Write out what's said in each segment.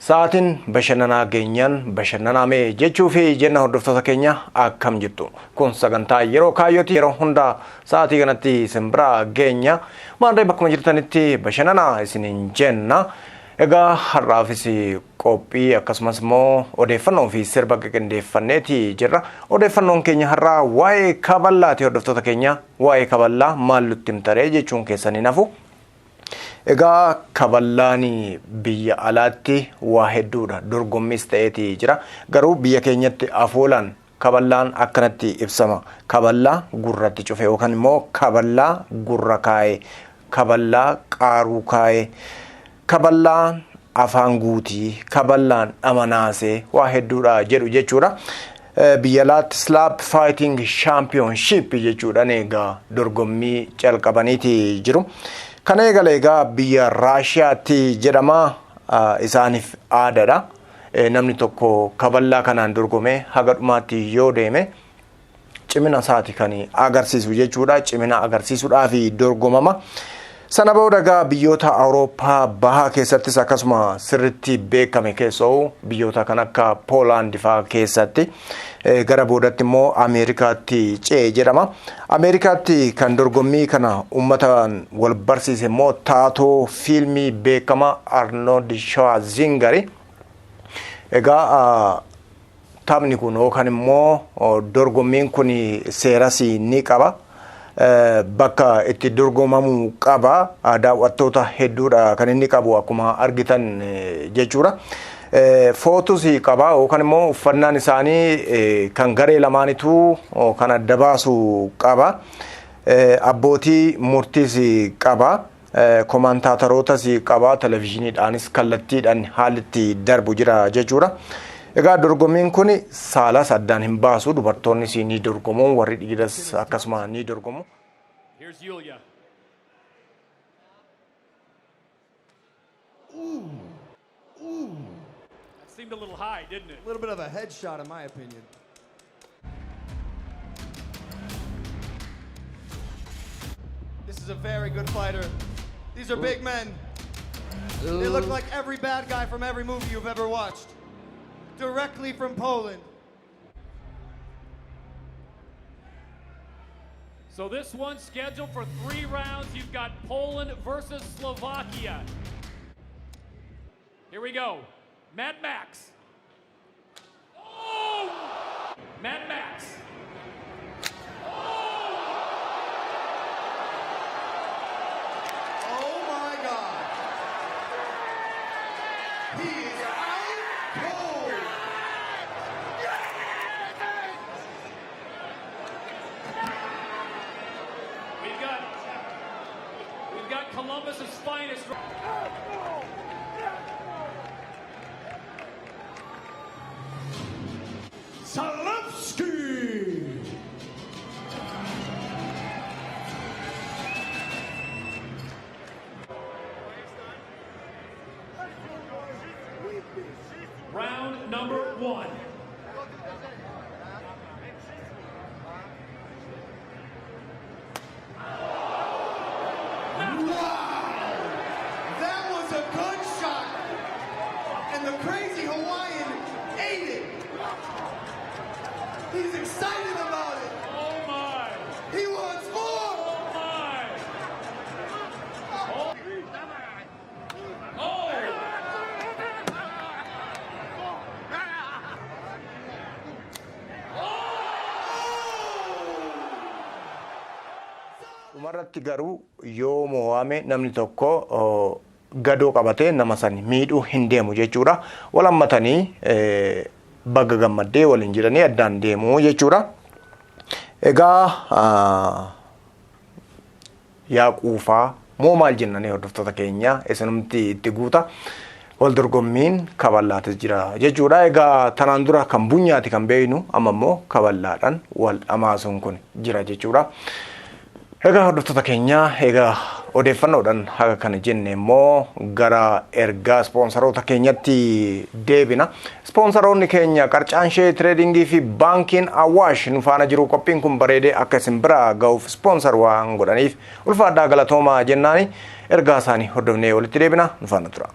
Sa'aatiin bashannanaa geenyaan bashannanaame jechuu fi jenna hordoftoota keenya akkam jirtu. Kun sagantaa yeroo kaayyooti yeroo hundaa sa'aatii kanatti isin bira geenya. Maandree bakkuma jirtanitti bashannanaa isiniin jenna. Egaa har'aafis qophii akkasumas immoo odeeffannoo fi sirba qindeeffanneeti jirra. Odeeffannoon keenya har'aa waa'ee kaballaati hordoftoota keenya waa'ee kaballaa maal nutti himtaree jechuun keessan hin hafu. Egaa kaballaan biyya alaatti waa hedduudha. Dorgommiis ta'eeti jira. Garuu biyya keenyatti afoolaan kaballaan akkanatti ibsama. Kaballaa gurratti cufe yookaan immoo kaballaa gurra kaa'e, kaballaa qaaruu kaa'e, kaballaan afaan guutii, kaballaan dhamanaasee waa hedduudha jedhu jechuudha. Biyya alaatti slap fighting championship jechuudhaan egaa dorgommii calqabaniiti jiru. Kana eegale egaa biyya Raashiyaatti jedhama isaaniif aadaadha. Namni tokko kaballaa kanaan dorgomee haga dhumaatti yoo deeme cimina isaati kan agarsiisu jechuudha. Cimina agarsiisuudhaaf dorgomama. Sana booda egaa biyyoota Awurooppaa bahaa keessattis akkasuma sirriitti beekame keessoo biyyoota kan akka Poolaand fa'aa keessatti gara boodatti immoo Ameerikaatti ce'e jedhama. Ameerikaatti kan dorgommii kana uummataan wal barsiise immoo taatoo fiilmii beekamaa Arnold Schwarzenegger. Egaa taphni kun yookaan immoo dorgommiin kun seeras ni qaba. Bakka itti dorgomamuu qaba. Daawwattoota hedduudha kan inni qabu akkuma argitan jechuudha. Footus qaba yookaan immoo uffannaan isaanii kan garee lamaanitu kan adda baasu qaba. Abbootii murtiis qaba. Komantaatarotas qaba. Televizyiiniidhaanis kallattiidhaan haalli itti darbu jira jechuudha. Egaa dorgommiin kun saalas addaan hin baasu dubartoonnis ni dorgomu warri dhiiras akkasuma ni dorgomu. Here's Yulia. Ooh. That seemed a little high, didn't it? A little bit of a headshot, in my opinion. This is a very good fighter. These are big men. They look like every bad guy from every movie you've ever watched. Directly from Poland. So this one's scheduled for 3 rounds. You've got Poland versus Slovakia. Here we go. Mad Max. Oh! Mad Max. Oh my God. He is out cold. We've got Columbus's finest. Zalewski! Round number 1. Wow! That was a good shot. And the crazy Hawaiian ate it. He's excited about it. Oh my! He wants more! Oh my! Oh! Oh! Dhumarratti garuu yoo mo'ame namni tokko gadoo qabatee nama san miidhuu hin deemu jechuudha. Wal hammatanii bagga gammaddee waliin jiranii addaan deemu jechuudha. Egaa yaa quufaa moo maal jennanii hordoftoota keenya isinumti itti guuta. Wal dorgommiin kaballaatis jira jechuudha. Egaa tanaan dura kan bunyaati kan beeknu amma immoo kaballaadhaan wal dhamaasuun kun jira jechuudha. Egaa hordoftoota keenya egaa Odeeffannoodhaan haga kana jenne immoo gara ergaa ispoonsaroota keenyatti deebina. Ispoonsaroonni keenya Qarcaanshee Tradingii fi Baankiin Awaash nu faana jiru. Qophiin kun bareedee akka isin bira ga'uuf ispoonsar waan godhaniif ulfaadhaa, galatoomaa jennaani. Ergaa isaanii hordofnee walitti deebina, nu faana tura.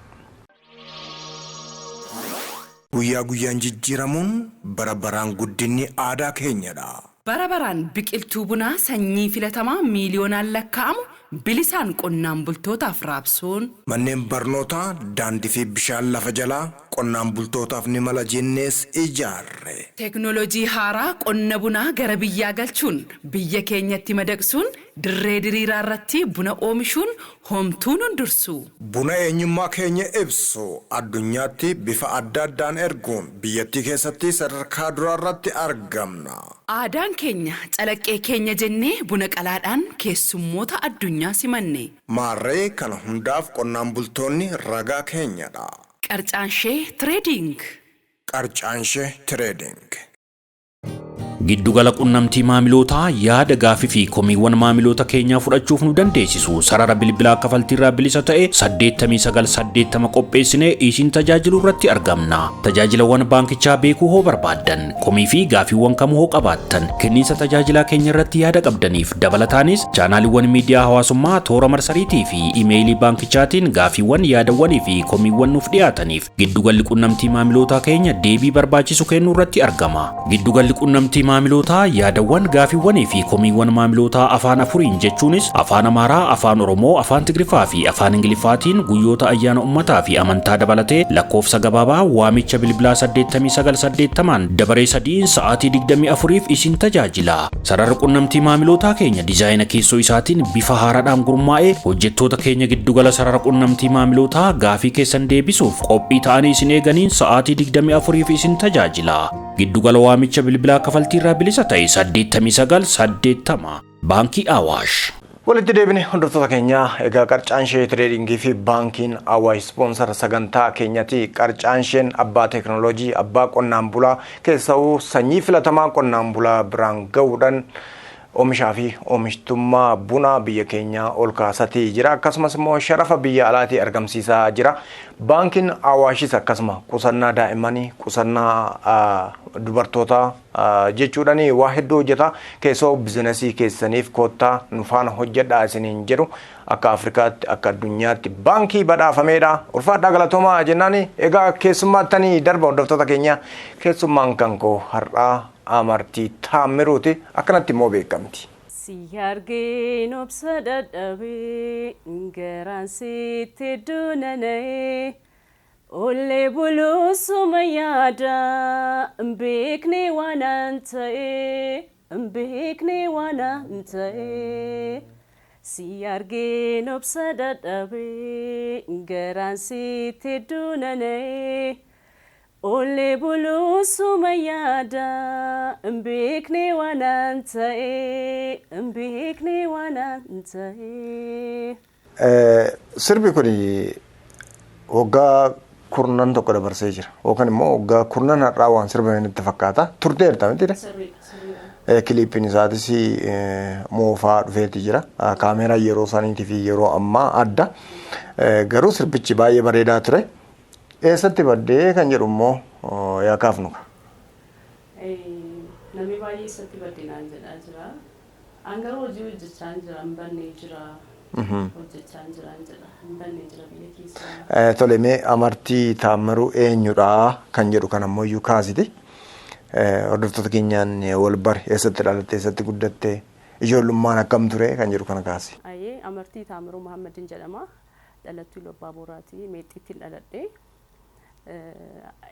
Guyyaa guyyaan jijjiiramuun bara baraan guddinni aadaa keenyadha. Bara baraan biqiltuu bunaa sanyii filatamaa miiliyoonaan lakkaa'amu bilisaan qonnaan bultootaaf raabsuun, Manneen barnootaa, daandii fi bishaan lafa jalaa qonnaan bultootaaf ni mala jennees ijaarre. Teeknooloojii haaraa qonna bunaa gara biyyaa galchuun biyya keenyatti madaqsuun dirree diriiraa irratti buna oomishuun homtuu nun dursu. Buna eenyummaa keenya ibsu addunyaatti bifa adda addaan erguun biyyattii keessatti sadarkaa duraarratti argamna. Aadaan keenya calaqqee keenya jennee buna qalaadhaan keessummoota addunyaa simanne. Maarree kana hundaaf qonnaan bultoonni ragaa keenyadha. Qarcaanshee Trading. Qarcaanshee Trading. Giddugala qunnamtii maamilootaa yaada, gaafii fi komiiwwan maamiloota keenyaa fudhachuuf nu dandeessisu sarara bilbilaa kafaltiirraa bilisa ta'e 8980 qopheessinee isin tajaajiluu irratti argamna. Tajaajilawwan baankichaa beekuu hoo barbaaddan, komii fi gaafiiwwan kamuu hoo qabaattan, kenniinsa tajaajilaa keenya irratti yaada qabdaniif, dabalataanis chaanaaliiwwan miidiyaa hawaasummaa, toora marsariitii fi imeeyilii baankichaatiin gaafiiwwan, yaadawwanii fi komiiwwan nuuf dhiyaataniif giddugalli qunnamtii maamilootaa keenya deebii barbaachisu kennuu irratti argama. Giddugalli qunnamtii maamilootaa yaadawwan, gaafiiwwanii fi komiiwwan maamilootaa afaan afuriin, jechuunis Afaan Amaaraa, Afaan Oromoo, Afaan Tigriffaa fi Afaan Ingiliffaatiin guyyoota ayyaana ummataa fi amantaa dabalatee lakkoofsa gabaabaa waamicha bilbilaa 8980 dabaree sadiin sa'aatii 24f isin tajaajila. Sararri qunnamtii maamilootaa keenya diizaayina keessoo isaatiin bifa haaraadhaan gurmaa'ee hojjettoota keenya giddugala sarara qunnamtii maamilootaa gaafii keessan deebisuuf qophii ta'anii isin eeganiin sa'aatii 24f isin tajaajila. Giddugala waamicha bilbilaa kafaltiirraa bilisa ta'e 8980, Baankii Awaash. Walitti deebine, hordoftoota keenyaa. Egaa Qarcaanshee Tradingii fi Baankiin Awaash ispoonsara sagantaa keenyati. Qarcaansheen abbaa teekinooloojii, abbaa qonnaan bulaa, keessa'uu sanyii filatamaa qonnaan bulaa biraan gahuudhaan oomishaa fi oomishtummaa bunaa biyya keenyaa ol kaasatii jira. Akkasumas immoo sharafa biyya alaatii argamsiisaa jira. Baankiin Awaashis akkasuma qusannaa daa'immanii, qusannaa dubartootaa jechuudhaan waa hedduu hojjeta. Keessoo bizinesii keessaniif koottaa nu faana hojjedhaa isiniin jedhu. Akka Afrikaatti, akka addunyaatti baankii badhaafameedha. Ulfaadhaa, galatoomaa jennaan. Egaa keessummaattanii darba, hordoftoota keenya. Keessummaan kan koo har'aa Amartii Taammiruuti, akkanatti immoo beekamti. Si argeen obsa dadhabee, garaan sitti duunana'ee, ollee buluusuma yaada, beeknee waan ta'ee, beeknee waan ta'ee. Si argeen obsa dadhabee, garaan sitti duunana'ee, ollee buluusuma yaada, beeknee waan ta'ee, beeknee waan ta'ee. Sirbi kun waggaa kurnan tokko dabarsee jira. Yookaan immoo waggaa 10 har'aa waan sirbame natti fakkaata. Turteerta miti? Kiliippiin isaatis moofaa dhufeeti jira. Kaameeraa yeroo saniitii fi yeroo ammaa adda. Garuu sirbichi baay'ee bareedaa ture. Eessatti baddee kan jedhu immoo yaa kaafnu. Namni baay'ee eessatti baddee naan jedhaa jira. An garuu hojii hojjechaa jira, hin bannee jira. Hojjechaa jira jedha, hin bannee jira biyya keessa. Tole, mee Amartii Taammiruu eenyudha kan jedhu kan ammoo iyyuu kaasiti. Hordoftoota keenyaan wal bare, eessatti dhalatte, eessatti guddatte, ijoollummaan akkam ture kan jedhu kana kaasi. Ayyee, Amartii Taamiruu Muhammadin jedhama. Dhalattuu Iluu Abbaa Booraati. Meexxiitti dhaladhe.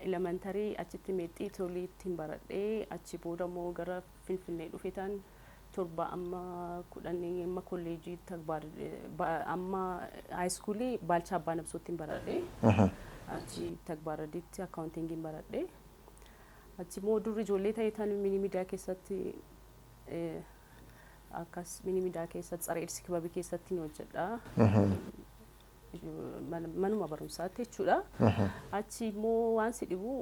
Elementary achitti Meexxii Toliitti baradhee, achi booda immoo gara Finfinnee dhufetan 7 amma 10 amma kolleejii, amma high schoolii Baalchaa Abbaa Nabsootti baradhee, achi Tagbaaradiitti accountingiin baradhee, achi immoo dur ijoollee ta'e tan mini miidiyaa keessatti, akkas mini miidiyaa keessatti tsara eedsii kibabii keessatti ni hojjedha. Manuma barumsaatti jechuudha. Achi immoo waan si dhibu,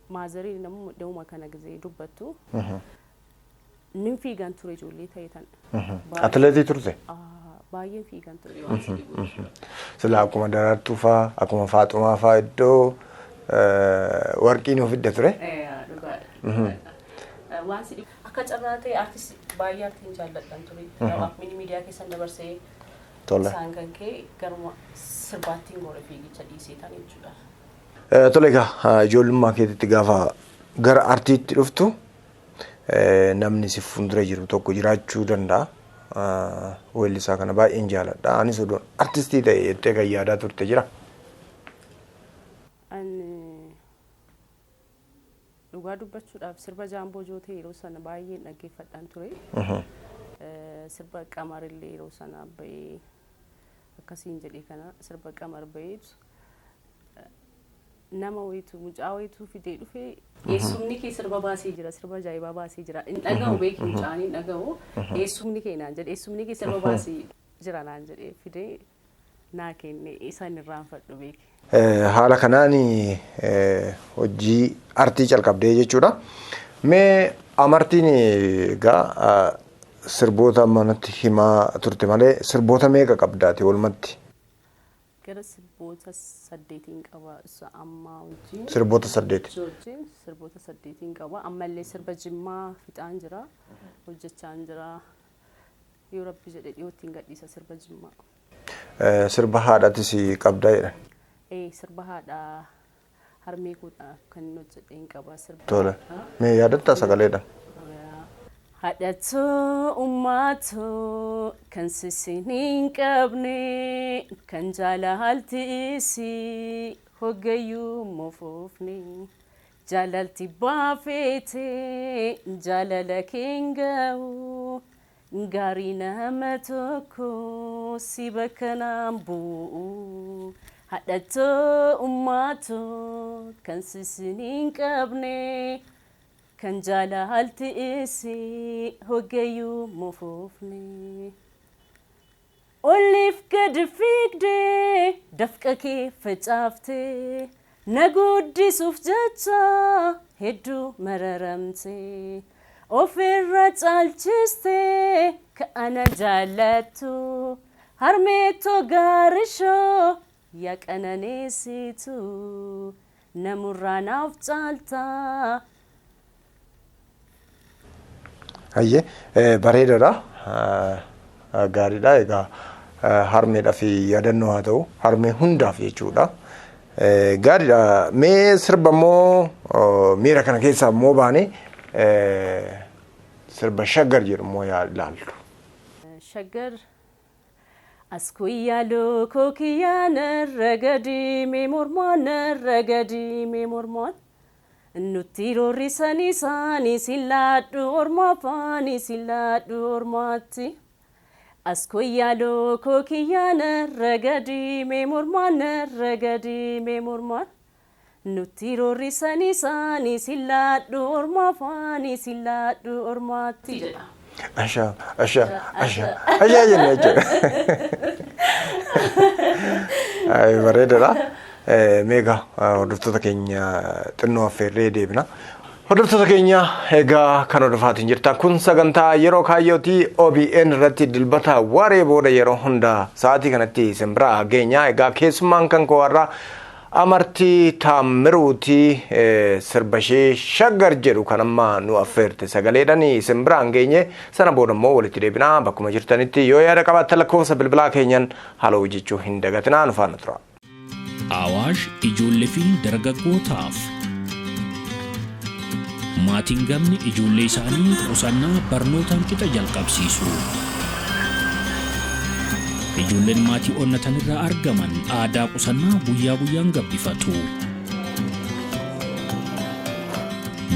motheriin namuma dhihuma kana gizee dubbattu. Nin fiigan ture ijoollee ta'e tan. Atileetii turte? Baay'een fiigan ture waan si dhibu jechuudha. Silaa akkuma Daraartuu fa'aa, akkuma Faaxumaa fa'aa iddoo warqii nuuf fidde ture. Dhugaadha. Waan si dhibu akka carraa ta'e artist baay'ee artiin jaalladhan ture. Mini miidiyaa keessan dabarsee isaan kan ka'e garuma sirbaattiin gore fiigicha dhiisee tan jechuudha. Tole egaa, ijoollummaa keetitti gaafa gara artiitti dhuftu namni si fuuldura jiru tokko jiraachuu danda'a. Weellisaa kana baay'een jaaladha. Anis odoon artistii ta'e jettee kan yaadaa turte jira. Ani dhugaa dubbachuudhaaf sirba Jaamboo Jootee yeroo sana baay'een dhaggeeffadhaan ture. Sirba Qamarillee yeroo sana bahee akkasiin jedhee kana sirba Qamar baheetu nama wayitu mucaa wayitu fidee dhufee, "Eessumni kee sirba baasee jira, sirba ajaa'ibaa baasee jira." Hin dhaga'u beeki, mucaan hin dhaga'u. "Eessumni kee," naan jedhe, "eessumni kee sirba baasee jira," naan jedhee fidee naa kenne, isaan irraanfadhu beeki. Haala kanaan hojii artii calqabdee jechuudha. Mee Amartiin egaa sirboota manatti himaa turte malee sirboota meeqa qabdaati walumatti? Gara sirboota 8n qaba isa ammaa wajjin. Sirboota 8. Wajjin sirboota 8n qaba. Ammallee sirba Jimmaa fixaan jira. Hojjechaan jira. Yoo Rabbi jedhe dhiyootti hin gadhiisa sirba Jimmaa. Sirba haadhatis qabdaa jedhan. Ee, sirba haadhaa harmee koodha kan inni hojjedhe hin qaba sirba. Tole. Mee yaadattaa sagaleedhaan? Haadhatoo, ummaatoo, kan sisin hin qabne, kan jaalalti isii hoggayyuu mofoofne, jaalalti baafeete jaalala keen ga'u, gaarii nama tokko si bakka naan bu'u. Haadhatoo, ummaatoo, kan sisin hin qabne, kan jaalalti isii hoggayyuu mofoofne. Oliif gadi fiigdee dafqa kee facaaftee na guddisuuf jecha hedduu mararamte, ofirra caalchistee ka'ana jaallattu, harmeetoo gaarishoo yaa qananeessitu, namurraa naaf caaltaa. Hayyee, bareedaadha. Gaariidha. Egaa harmeedhaaf yaadannoo haa ta'u, harmee hundaaf jechuudha. Gaariidha. Mee sirba immoo miira kana keessaa immoo baanee sirba Shaggar jedhu immoo yaa ilaallu. Shaggar. Askuyyaa lookoo kiyyaa narra gadi mee mormaan, narra gadi mee mormaan, nutti roorrisan isaanii sin laadhu ormaa faanii sin laadhu ormaatti. Askuyyaa lookoo kiyyaa narra gadi mee mormaan, narra gadi mee mormaan, nutti roorrisan isaanii sin laadhu ormaa faanii sin laadhu ormaatti jedha. Ashaa, ashaa, ashaa, ashaa jenna jechuudha. Bareedaadha. Meegaa hordoftoota keenya xinnoo affeerree deebina. Hordoftoota keenya, egaa kan hordofaatiin jirtan kun sagantaa Yeroo Kaayyootii OBN irratti Dilbata waaree booda yeroo hunda sa'aatii kanatti isin biraa geenya. Egaa keessummaan kan koo har'aa Amartii Taammiruutii, sirba ishee Shaggar jedhu kan amma nu affeerte sagaleedhaan isin biraan geenye. Sana booda immoo walitti deebinaa. Bakkuma jirtanitti yoo yaada qabaattan lakkoofsa bilbilaa keenyan haala hojjechuu hin dagatinaa, nu faana tura. Awaash ijoollee fi dargaggootaaf. Maatiin gamni ijoollee isaanii qusannaa barnootaan qixa jalqabsiisu. Ijoolleen maatii onnatan irraa argaman aadaa qusannaa guyyaa guyyaan gabbifatu.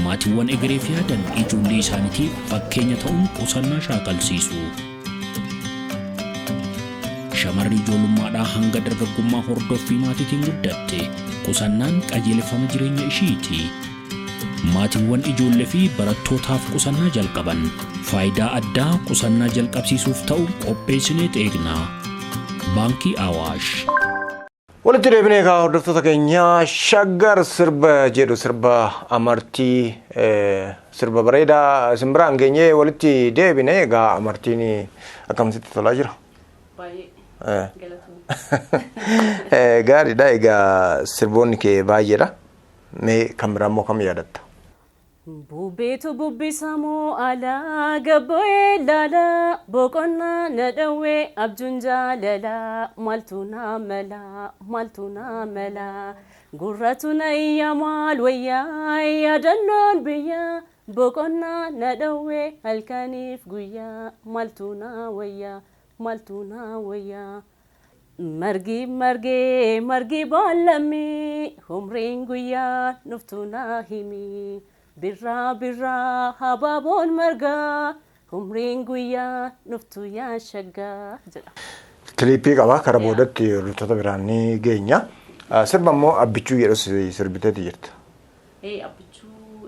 Maatiiwwan egereef yaadan ijoollee isaaniitiif fakkeenya ta'uun qusannaa shaakalsiisu. Shamarri ijoollummaadhaa hanga dargaggummaa hordoffii maatiitiin guddatte qusannaan qajeelfama jireenya ishiiti. Maatiiwwan ijoollee fi barattootaaf qusannaa jalqaban faayidaa addaa qusannaa jalqabsiisuuf ta'u qopheessinee eegna. Baankii Awaash. Walitti deebinee egaa, hordoftoota keenya, Shaggar sirba jedhu, sirba Amartii, sirba bareedaa isin biraan geenyee walitti deebine. Egaa Amartiin akkamitti tolaa jira? Baay'ee galatoomii. Gaariidha. Egaa sirboonni kee baay'eedha. Mee kan biraa immoo kam yaadatta? Bubbeetu bubbisamoo alaa gabbo'ee laalaa boqonnaa na dhawwee abjuun jaalalaa maaltu na malaa maaltu na malaa gurratu na iyya maal wayyaa yaadannoon biyyaa boqonnaa na dhawwee halkaniif guyyaa maaltu na wayyaa maaltu na wayyaa. Margi margee margi baalamii umriin guyyaa nuftu na himi birraa birraa habaaboon margaa umriin guyyaa nuftu yaa shaggaa jedha. Kiliippii qaba. Kara boodatti hordoftoota biraan ni geenya. Sirba immoo Abbichuu jedhus sirbiteeti jirta. Ee, Abbichuu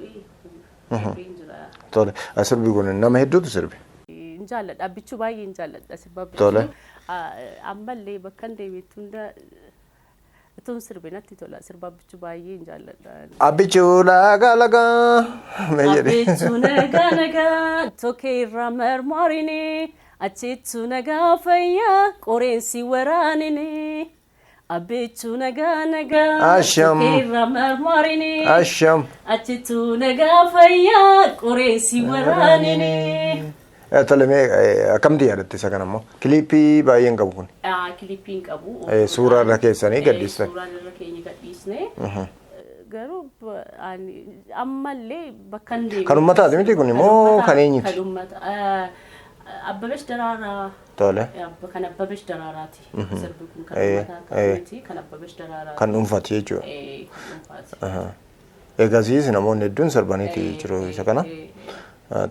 sirbeen jira. Tole. Sirbi kun nama hedduutu sirbe. Hin jaalladha, Abbichuu baay'ee hin jaalladha sirba Abbichuu. Tole. Ammallee bakka hin deemetti hunda utuun sirbe natti tola, sirba Abbichuu baay'ee hin jaalladha. Abbichuu laga lagaa mee jedhe. Abbichuu nagaa nagaa tokko irraa marmarini achittu nagaa fayyaa qoreensi waraanini. Abbichuu nagaa nagaa Asham. tokko irraa marmarini Asham. achittu nagaa fayyaa qoreensi waraanini. Tole, mee akkamti yaadatte isa kana immoo? Kiliippii baay'een qabu kun. Kiliippiin qabu. Suuraa irra keessanii gadhiistan. Suuraa irra keenya gadhiisne. Garuu ani ammallee bakka hin deemne. Kan uummataati miti kun immoo kan eenyuti? Kan uummata. Abbabesh Daraaraa. Tole. Kan Abbabesh Daraaraati. Sirbi kun kan uummataa kan miti, kan Abbabesh Daraaraati. Kan dhuunfaati jechuudha. Kan dhuunfaati. Eegasiis namoonni hedduun sirbaniiti jiru isa kana.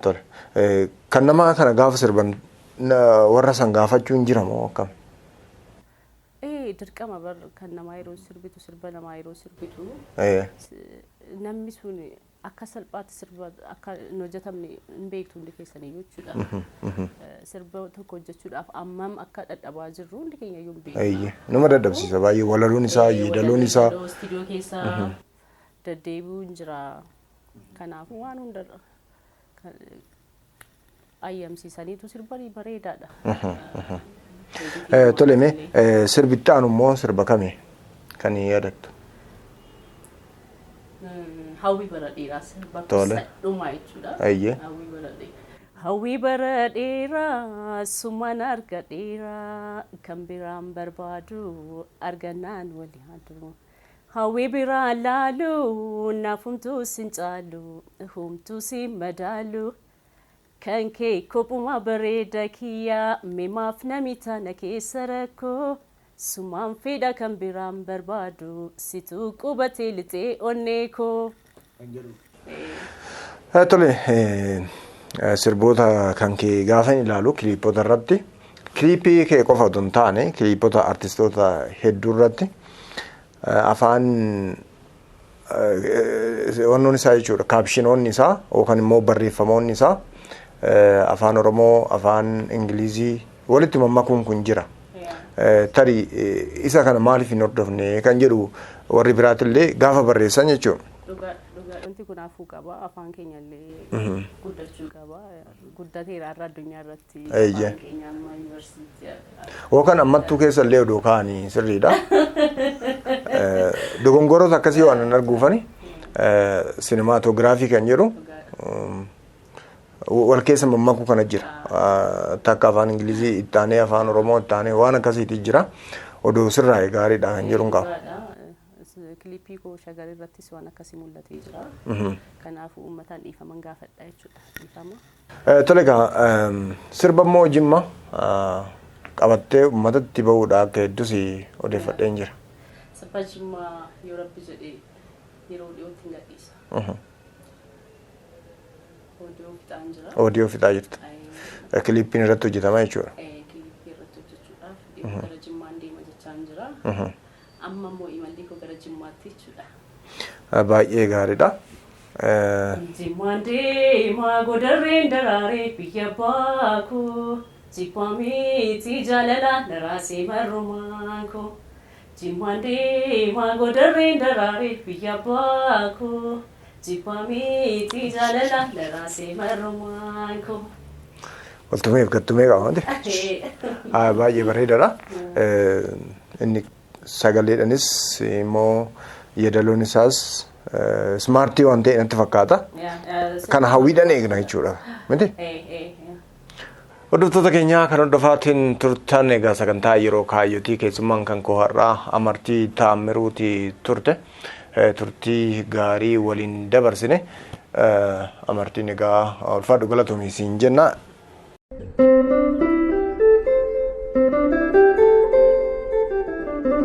Tole. Kan nama kana gaafa sirban warra san gaafachuun jira moo akkam? Dirqama bar, kan namaa yeroo sirbitu, sirba namaa yeroo sirbitu namni sun akka salphaatti sirba akka hin hojjetamne hin beektu hundi keessaniyyuu jechuudha. Sirba tokko hojjechuudhaaf ammam akka dadhabaa jirru hundi keenya iyyuu hin beekna. Eeyyee. Nama dadhabsiisa baay'ee, walaloon isaa, yeedaloon isaa. Istiidiyoo keessa deddeebi'uun jira. Kanaafuu waan hunda ayyamsiisaniitu sirbanii bareedaadha. Tole, mee sirbi aanu immoo sirba kami kan yaadattu? Hawwii bara dheeraa sirba Tole. dhumaa jechuudha. Eeyyee. Hawwii bara dheeraa. Hawwii bara dheeraa sumaan arga dheeraa kan biraan barbaadu argannaan wal yaadu. Hawwii biraan laalu naaf humtuu sin caalu humtuu sin madaalu. Kan kee kophuma bareeda kiyyaa mimaaf nami tana keessa rakkoo sumaan fedha kan biraan barbaadu situu qubatee lixee onnee koo. Tole, sirboota kan kee gaafa ilaalu kiliipota irratti, kiliipii kee qofa otoo hin taane kiliipota artistoota hedduu irratti afaan wannoon isaa jechuudha, kaapshinoonni isaa yookaan immoo barreeffamoonni isaa afaan Oromoo, afaan Ingilizii walitti mammakuun kun jira. Tarii isa kana maaliif hin hordofne kan jedhu warri biraatillee gaafa barreessan jechuudha. Dhugaa dhugaa, wanti kun hafuu qaba, afaan keenya illee guddachuu qaba, guddateera har'a addunyaa irratti afaan keenya amma yuunivarsiitii. Yookaan ammattuu keessa illee odoo kaa'anii sirriidha. Dogongoroota akkasii waan hin arguufani sinimaatoogiraafii kan jedhu wal keessa mammakuu kana jira. Takka afaan Ingilizii itti aanee afaan Oromoo itti aanee waan akkasiitu jira. Odoo sirraa'e gaariidha kan jedhu qaba. Dhugaadha. Kilippii koo Shagar irrattis waan akkasii mul'atee jira. Kanaafuu uummataan dhiifaman gaafadha jechuudha. Dhiifama. Tole egaa, sirba immoo Jimma qabattee uummatatti bahuudha akka hedduus odeeffadheen jira. Sirba Jimmaa yoo Rabbi jedhe yeroo dhiyootti hin gadhiisa. Oodiyoo fixaan jira. Oodiyoo fixaa jirta. Kilippiin irratti hojjetama jechuudha. Kilippii irratti hojjechuudhaaf dhiyoo gara Jimmaan deema jechaan jira. Amma immoo imalli koo gara Jimmaatti jechuudha. Baay'ee gaariidha. Jimmaan deemaa godarreen daraaree biyya baakoo jibbaa miti jaalala naraasee marrumaa koo. Jimmaan deemaa godarreen daraaree biyya baakoo jibbaa miti jaalala naraasee marrumaa koo. Waltumeef gattumee qaba miti. Baay'ee bareedaadha. Inni sagaleedhanis immoo yeedaloon isaas smartii waan ta'e natti fakkaata. Kana hawwiidhaan eegna jechuudha. Miti? Hordoftoota keenyaa kan hordofaatiin turtan, egaa sagantaa yeroo kaayyotii keessummaan kan koo har'aa Amartii Taammiruuti turte. Turtii gaarii waliin dabarsine. Amartiin, egaa ulfaadhu, galatoomii siin jenna.